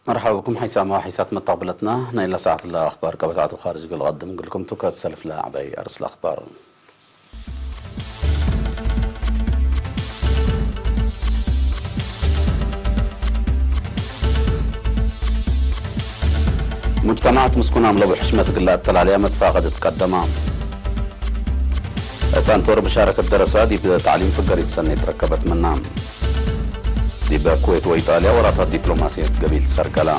مرحبا بكم حيثما حيثات متقبلتنا نايل ساعة الأخبار كبتعة خارج الغد من كلكم توكات سلف لا عبي أرسل أخبار. ሙጅተማዓት ምስኩናም ለቡ ሕሽመት ግላ እተላለያ መትፋቐድት ቀደማ። እታ እንቶር ብሻረከት ደረሳ ዲብ ታዕሊም ፍገሪት ሰኔት ረከበት ምና። ዲበ ኩዌት ወኢጣልያ ወራታት ዲፕሎማስየት ገቢል ትሰርገላ።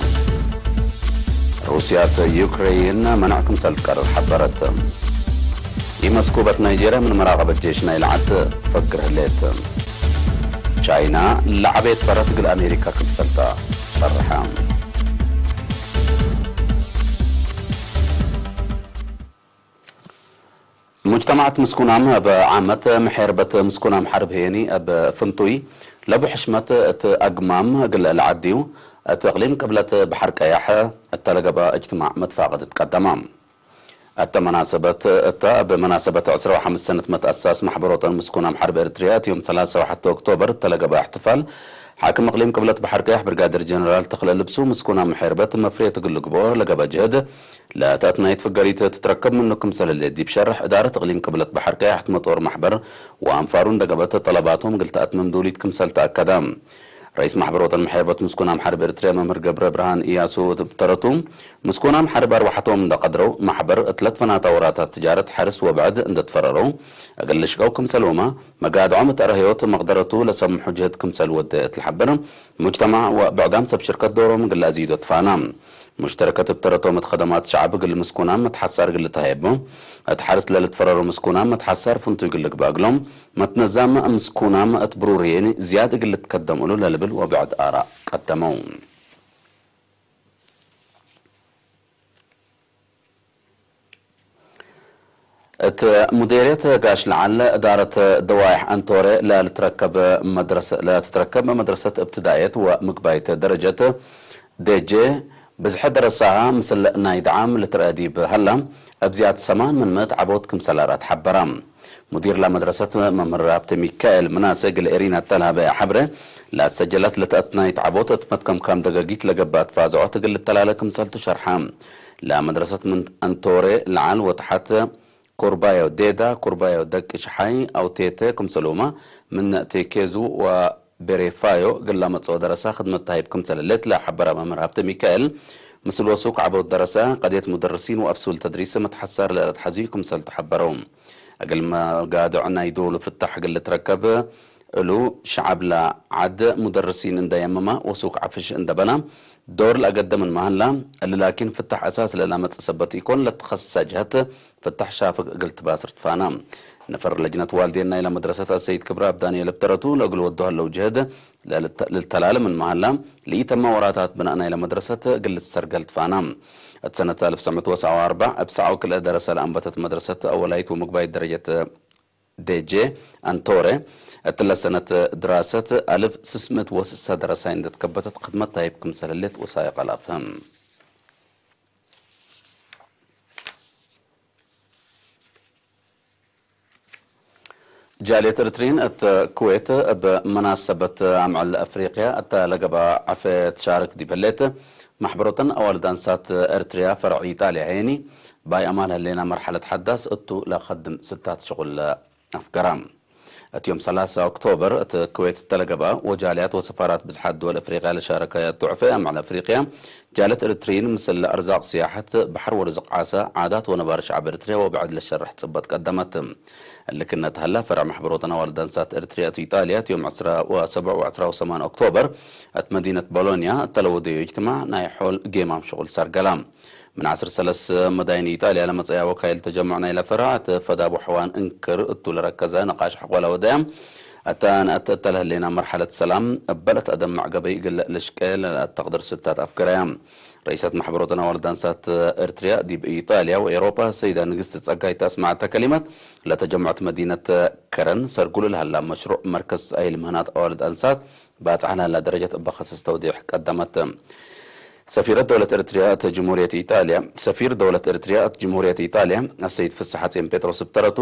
ሩስያት ዩክሬይን መናዕ ክምሰል ትቀርር ሓበረት። ኢመስኩበት ናይጄርያ ምን መራቐበት ጄሽ ናይ ለዓት ፈግር ህሌት። ቻይና ለዓቤት ፈረት ግል ኣሜሪካ ክምሰልታ ሸርሐ። ሙጅተማዓት ምስኩናም ኣብ ዓመት ምሕርበት ምስኩናም ሓርብ ህየኒ ኣብ ፍንቱይ ለቡ ሕሽመት እቲ ኣግማም ግለ ለዓድዩ እቲ እቕሊም ቅብለት ባሕር ቀያሕ እተለገባ እጅትማዕ መትፋቐት ትቀደማ። እተ መናሰበት እታ ኣብ መናሰበት ዕስራ ወሓምስ ሰነት መትኣሳስ ማሕበሮተን ምስኩናም ሓርብ ኤርትርያ እትዮም ሰላሳ ወሓተ ኦክቶበር እተለገባ እሕትፋል ሓክም እቕሊም ቅብለት ባሕር ቀያሕ ብርጋደር ጀነራል ተኽለ ልብሱ ምስኩናም ምሕርበት መፍርየት ግልግቦ ለገባ ጅህድ ለተእትናይት ፍገሪት ትትረከብ ምኑ ክምሰለለ ዲብ ሸርሕ እዳረት እቕሊም ቅብለት ባሕር ቀያሕ ትመጦር ማሕበር ወኣንፋሩ እንደገበት ጠለባቶም ግልተኣት መምዱሊት ክምሰል ተኣከዳ። ራይስ ማሕበር ወጠን ምሕርበት ምስኩናም ሓርብ ኤርትርያ መምህር ገብረ ብርሃን እያሱ ብተረቱ ምስኩናም ሓርብ ኣርባሕቶም እንደቀድረው ማሕበር እትለት ፈናታ ወራታት ትጃረት ሓርስ ወብዕድ እንደትፈረረው እግል ልሽቀው ክምሰልውማ መጋድዖም እተረ ህይወት መቕደረቱ ለሰምሑ ጅህድ ክምሰል ወደ እትልሓበር ሙጅተማዕ ወብዕዳም ሰብ ሽርከት ዶሮም ግላ ዝይዶ ትፋና። ሙሽተረከት እብ ተረቶም እት ኸደማት ሸዓብ እግል ምስኩናም እት ሓሳር እግል እተሃየቦ፣ እት ሓርስ ለልትፈረሩ ምስኩናም እት ሓሳር ፍንቱ እግል ልግባእ እግሎም፣ መትነዛም ምስኩናም እት ብሩርየኒ ዝያድ እግል ልትከደም እሉ ለልብል ወብዕድ ኣራእ ቀደመው። እት ሙዴርየት ጋሽ ለዓል እዳረት ደዋይሕ ኣንቶሬ ለልትረከብ መድረሰ-፣ ለትትረከብ መድረሰት እብትዳየት ወምግባይት ደረጀት ደጀ ብዝሐ ደረሳሃ ምስል ናይ ደዓም ልትረአ ዲብ ሀላ፣ እብዚኣት ሰማን ምን ምእት ዓቦት ክምሰል ኣራት ሓበራ። ሙዲር ላመድረሰት መምህር ሀብተ ሚካኤል ምናሰ ግለ ኤሪና እተልሃበ ሓብረ፣ ላሰጀላት ለተአትናይት ዓቦት እት መትከም ካም ደገጊት ለገባት ፋዝዖት እግል ልተላለ ክምሰልቱ ሸርሓ። ላመድረሰት ምን ኣንቶሬ ለዓል ወተሓት ኩርባዮ ዴዳ፣ ኩርባዮ ደቂ ሽሓይ ኣውቴተ ክምሰልሁማ ምን ቴኬዙ ወ ቤሬፋዮ ግላ መጽኦ ደረሳ ክድመት ታሂብ ክምሰለሌት ለሐበራ መምህር ሀብተ ሚካኤል፣ ምስል ወሱክ ዓቦት ደረሳ፣ ቀድየት ሙደርሲን ወአፍሱል ተድሪስ መትሐሳር ለአትሐዙ ክምሰል ተሐበረው። እግል መጋድዕ ናይ ዶሉ ፍታሕ እግል ልትረከብ እሉ ሸዓብ ለዓድ ሙደርሲን እንደየመማ ወሱክ ዓፍሽ እንደበና ዶር ለአገደምን መሃላ እሊ ላኪን ፍታሕ አሳስ ለላመጽእ ሰበት ኢኮን ለትኸሰሳ ጅሀት ፍታሕ ሻፍግ እግል ትባስር ትፋና። ነፈር ለጅነት ዋልዴን ናይላ መድረሰት አሰይድ ክብረኣብ ዳንኤል እብ ተረቱ ለእግል ወዶ ሀለው ጅህድ ለልተ-፣ ልልተላለ ምን መሃላ ለኢተማ ወራታት ብናእ ናይላ መድረሰት እግል ልትሰርገል ትፋና። እት ሰነት አልፍ ሰመት ወሰዓ ወአርባዕ እብ ሰዓው ክልኤ ደረሰ ለአንበተት መድረሰት አወላይት ወምግባይት ደረጀት ደጄ አንቶሬ እትለ ሰነት ድራሰት አልፍ ስስምት ወስሳ ደረሳይ እንደትከበተት ክድመት ታይብ ክምሰለሌት ወሳይቅ አላፍህም። ጃልየት ኤርትሪን እት ኩዌት እብ መናሰበት አምዕል አፍሪቅያ እተ ለገባ ዓፈ ትሻርክ ዲብ ህሌት፣ ማሕበሮተን አዋልድ አንሳት ኤርትርያ ፈርዕ ኢጣልያ ሄኒ፣ ባይ አማል ህሌና መርሐለት ሐዳስ እቱ ለኸድም ስታት ሽቁል አፍገራ። እት ዮም ሰላሳ ኦክቶበር እት ኩዌት እተለገባ ወጃልያት ወሰፋራት ብዝሓት ድወል አፍሪቅያ ለሻረከ ጡዕፈ አምዕል አፍሪቅያ ጃለት ኤርትሪን ምስል ኣርዛቕ ስያሐት፣ ባሕር ወርዝቕ ዓሳ፣ ዓዳት ወነባር ሸዓብ ኤርትርያ ወብዕድ ለሸርሕ ጽበት ቀደመት። እልክነት ሀላ ፈርዕ ማሕበሮተን አዋልድ አንሳት ኤርትርያ እት ኢጣልያ እት ዮም ዕስራ ወሰብዕ ወዕስራ ወሰማን ኦክቶበር እት መዲነት ቦሎንያ እተለወደዮ እጅትማዕ ናይ ሖል ጌማም ሽቁል ሰርገላ። ምን ዓስር ሰለስ መዳይን ኢጣልያ ለመጸያ ወካይል ተጀምዕ ናይለ ፈርዕ እት ፈዳቡ ሕዋን እንክር እቱ ለረከዘ ነቃሽ ሕቆላ ወደያ። እታ ንኣተእተለ ህሌና መርሐለት ሰላም እበለት አደም ማዕገበይ እግል ልሽቀ ለአተቅድር ስታት አፍገረያ። ረኢሰት ማሕበሮተን አዋልድ አንሳት ኤርትርያ ዲብ ኢጣልያ ወኤውሮጳ ሰይዳ ንግስቲ ጸጋይ ተስማዕተ ከሊማት ለተጀምዐት መዲነት ከረን ሰርጉሉ ለሀላ መሽሩዕ መርከዝ አይል ምህናት አዋልድ አንሳት ባጽዓ ለሀላ ደረጀት እበ ከሰስ ተውዲሕ ቀደመት። ሰፊረት ደውለት ኤርትርያ እት ጅምሁርየት ኢጣልያ፣ ሰፊር ደውለት ኤርትርያ እት ጅምሁርየት ኢጣልያ ኣሰይድ ፍስሓጽዮን ጴጥሮስ እብ ተረቱ፣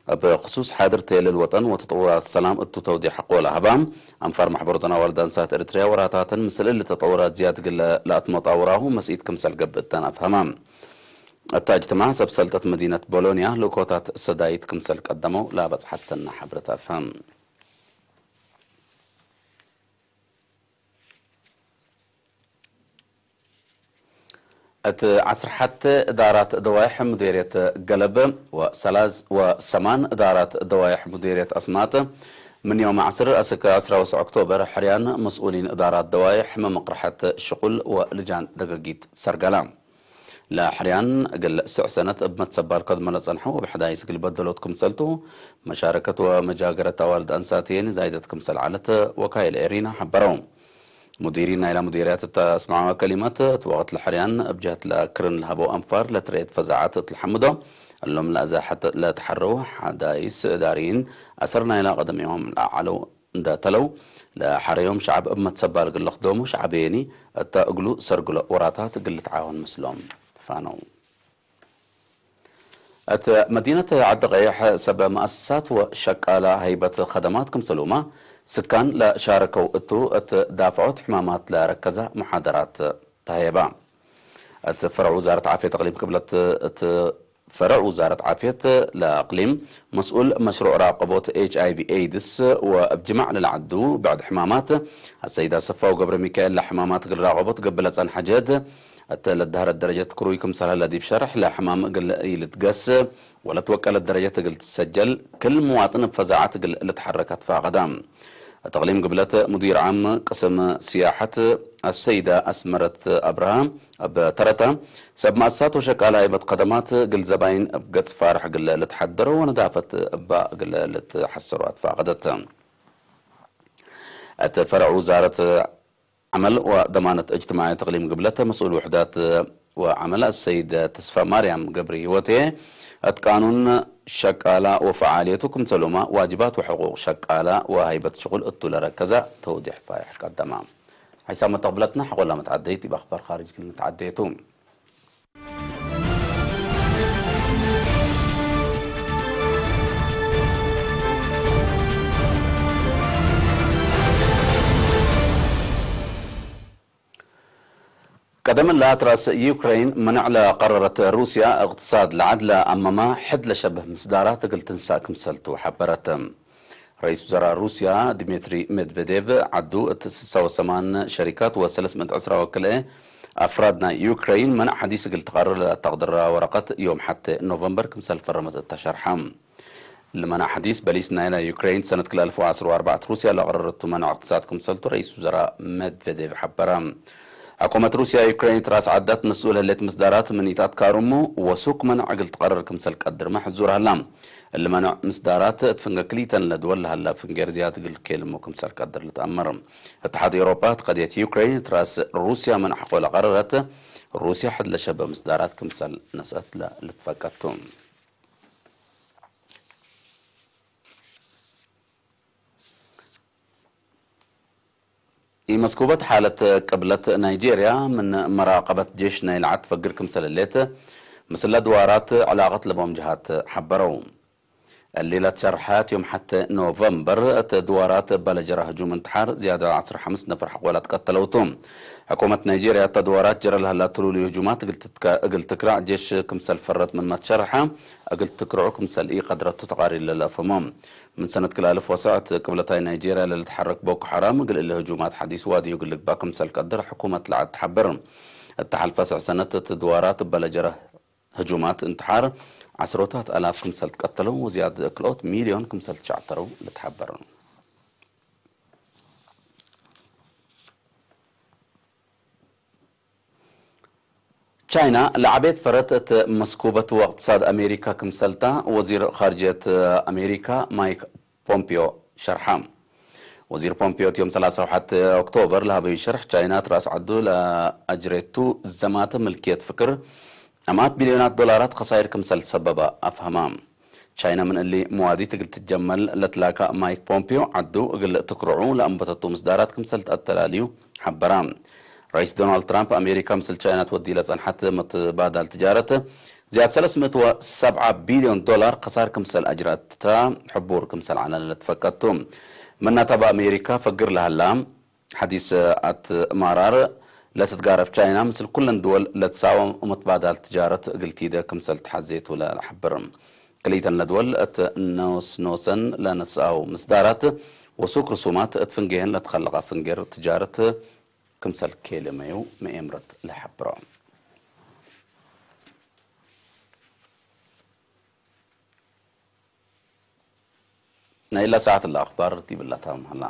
እብ ክሱስ ሓድር ቴለል ወጠን ወተጠውራት ሰላም እቱ ተውዲሕ ቆላ ሀባ፣ ኣንፋር ማሕበሮተን ኣዋልድ ኣንሳት ኤርትርያ ወራታተን ምስል እሊ ተጠውራት ዝያድ ግለ ለኣትመጣውራሁ መስኢት ክምሰል ገብእተን ኣፍሀማ። እታ እጅትማዕ ሰብ ሰልጠት መዲነት ቦሎንያ ልእኮታት ሰዳይት ክምሰል ቀደመው ለኣበጽሓተና ሓብረት ኣፍሀም። እቲ ዓሰርተ ሓደ እዳራት ደዋይሕ ሙዴርየት ገለብ ወሰላዝ ወሰማን እዳራት ደዋይሕ ሙዴርየት ኣስማጥ ምን ዮም ዓስር እስከ ዕስራ ወሰ ኦክቶበር ሕርያን መስኡሊን እዳራት ደዋይሕ መመቕርሐት ሽቁል ወልጃን ደገጊት ሰርገላ። ለሕርያን እግል ስዕ ሰነት እብ መትሰባል ከድመ ለጸንሐው እብ ሕዳይስ እግል በደሎት ክምሰልቱ መሻረከት ወመጃገረት ኣዋልድ ኣንሳትየን ዛይደት ክምሰል ዓለት ወካይል ኤሪና ሓበረው። ሙዲሪን ናይላ ሙዲርያት እተ ኣስማዐዋ ከሊመት፣ እቲ ወቅት ለሕርያን እብ ጀህት ለክርን ለሀበው ኣንፋር ለትርኤት ፈዛዓት እት ለሐምዶ፣ እሎም ለእዛሐት ለተሐረው ሐዳይስ እዳሪን ኣሰር ናይላ ቀደም ዮም ለዓለው እንደ ተለው፣ ለሐረዮም ሸዕብ እብ መትሰባል እግል ለክዶሙ ሸዕብየኒ እተ እግሉ ሰርግሎ ወራታት እግል ልትዓወን ምስሎም ትፋነው። እት መዲነት ዓዲ ቀይሕ ሰብ መኣሰሳት ወሸቃላ ሀይበት ከደማት ክምሰሉማ ስካን ለሻረከው እቱ እት ዳፍዖት ሕማማት ለረከዛ መሓደራት ተሀየባ። እት ፈረዕ ውዛረት ዓፍየት እቅሊም ቅብለት እት ፈረዕ ውዛረት ዓፍየት ለእቅሊም መስኡል መሽሩዕ ራቀቦት ኤች ኣይ ቪ ኤድስ ወእብ ጅማዕ ለለዓዱ ብዕድ ሕማማት ኣሰይዳ ሰፋው ገብረ ሚካኤል ለሕማማት እግል ራቀቦት ገብለ ጸንሐ ጀህድ እት ለዳህረት ደረጀት ክሩይ ክምሰል ሀለ ዲብ ሸርሕ ለሕማም እግል ኢልትገስ ወለትወቀለት ደረጀት እግል ትሰጀል ክል ምዋጥን እብ ፈዛዓት እግል ልትሐረከት ፈቀዳ። እት እቅሊም ግብለት ሙዲር ዓም ቅስም ስያሐት ኣሰይዳ ኣስመረት ኣብርሃ እብ ተረታ ሰብ ማእሳት ወሸቃላ ሃይበት ከደማት እግል ዘባይን እብ ገጽ ፋርሕ እግል ልትሐደሮ ወነዳፈት እባ እግል ልትሐሰሩ ኣትፋቀደት። እት ፈረዕ ውዛረት ዓመል ወደማነት እጅትማዕየት እቅሊም ግብለት መስኡል ውሕዳት ወዓመል ኣሰይድ ተስፋ ማርያም ገብሪ ህይወቴ፣ እት ቃኑን ሸቃላ ወፈዓልየቱ ክምሰሉማ ዋጅባት ወሕቁቅ ሸቃላ ወሃይበት ሽቁል እቱ ለረከዛ ተውዲሕ ፋይሕ ቀደማ። ሓይሳም መተቅብለትና ሐቆላ መትዓደይት ዲብ ኣኽባር ኻርጅ ክል ንትዓደየቱ። ቀደም እላ ትራስ ዩክረይን መነዕ ለቀረረት ሩስያ እቅትሳድ ለዓድ ለኣመማ ሕድ ለሸብህ ምስዳራት እግል ትንሳእ ክምሰልቱ ሐበረት። ረኢስ ውዘራእ ሩስያ ዲሜትሪ ሜድቬዴቭ ዓዱ እት ስሳ ወሰማን ሸሪካት ወሰለስ ምእት ዕስራ ወክልኤ ኣፍራድ ናይ ዩክረይን መነዕ ሐዲስ እግል ትቀርር ለተቅድራ ወረቀት ዮም ሐቴ ኖቨምበር ክምሰል ፈረመት እታ ሸርሓ። ለመና ሐዲስ በሊስ ናይላ ዩክሬን ሰነት ክልተ ኣልፍ ወዐስር ወኣርባዕት ሩስያ ለቀረረቱ መና እቅትሳድ ክምሰልቱ ረኢስ ውዘራ መድቨዴቭ ሐበራ። ሕኩመት ሩስያ ዩክሬን ትራስ ዓዳት መስኡል ህሌት ምስዳራት ምኒታት ካሩሙ ወሱክ መና ዕግል ትቀረር ክምሰል ቀድር መሕዙር ሀላ። እሊ መና ምስዳራት እት ፍንገ ክሊተን ለድወል ለሀላ ፍንጌር ዝያድ እግል ኬልሙ ክምሰል ቀድር ልትኣመር። እትሓድ ኤውሮጳ እት ቀድየት ዩክሬን ትራስ ሩስያ መና ሕቆ ለቀረረት ሩስያ ሕድ ለሸበ ምስዳራት ክምሰል ነስአት ለልትፈቀቱ። ኢመስኩበት ሓለት ቅብለት ናይጄርያ ምን መራቀበት ጄሽ ናይ ለዓድ ትፈግር ክምሰል ህሌት፣ ምስለ ድዋራት ዕላቀት ለቦም ጀሃት ሐበረው። እሊ ለትሸርሐት ዮም ሐተ ኖቨምበር፣ እት ድዋራት ባለጀራ ህጁም እንትሓር ዝያዳ ዐስር ሐምስ ነፈር ሐቆላት ቀተለውቱ። ሕኩመት ናይጄርያ እተ ድዋራት ጀረ ለሀላቱ ልሉይ ህጁማት እግል ትትከ-፣ እግል ትክራዕ ጄሽ ክምሰል ፈረት ምንመ ትሸርሐ፣ እግል ትክርዑ ክምሰል ኢቀድረቱ ተቃሪር ለለአፈሞ። ምን ሰነት ክልተ ኣልፍ ወሰዕ እት ቅብለታይ ናይጄርያ ለልትሐረክ ቦኮ ሐራም እግል እሊ ህጁማት ሐዲስ ዋድዩ እግል ልግባእ ክምሰል ቀድር ሕኩመት ለዓድ ትሐብር። እተ ሐልፈ ስዕ ሰነት እት ድዋራት እበ ለጀረ ህጁማት እንትሓር ዐስሮታት ኣላፍ ክምሰል ትቀተለው ወዝያድ ክልኦት ሚልዮን ክምሰል ትሸዕተረው ልትሐበር። ቻይና ለዓቤት ፈረት እት መስኩበት ወእቅትሳድ ኣሜሪካ ክምሰልታ ወዚር ኻርጅየት ኣሜሪካ ማይክ ፖምፒዮ ሸርሓ። ወዚር ፖምፒዮ እት ዮም ሰላሳ ወሓደ ኦክቶበር ለሃበዩ ሸርሕ ቻይና እት ራስ ዓዱ ለኣጅሬቱ ዘማተ ምልክየት ፍክር ኣማት ቢልዮናት ዶላራት ኸሳይር ክምሰል ሰበባ ኣፍሃማ። ቻይና ምን እሊ መዋዲት እግል ትጀመል ለትላካ ማይክ ፖምፒዮ ዓዱ እግል ትክርዑ ለኣንበተቱ ምስዳራት ክምሰል ተኣተላልዩ ሐበራ። ራይስ ዶናልድ ትራምፕ ኣሜሪካ ምስል ቻይና ትወዲ ለጸንሓት መትባዳል ትጃረት ዚያድ ሰለስተ መእት ወሰብዓ ቢልዮን ዶላር ከሳር ክምሰል ኣጅራታ ሕቡር ክምሰል ዓናነት ፈቀቱ። መናታ በኣሜሪካ ፈግር ለሃላ ሓዲስ ኣትማራር ለትትጋረፍ ቻይና ምስል ኩለን ድወል ለትሳወ መትባዳል ትጃረት እግልቲደ ክምሰል ተሓዜቱ ለሓብር። ክልኢተን ለድወል እት ኖስኖሰን ለነስኣው ምስዳራት ወሱክ ርሱማት እት ፍንጌህን ለትኸለቓ ፍንጌር ትጃረት ክምሰል ኬልመዩ መኤምረት ለሓብሮ። ናይ ኢላ ሰዓት ለኣኽባር ቲብላታ መሃላ።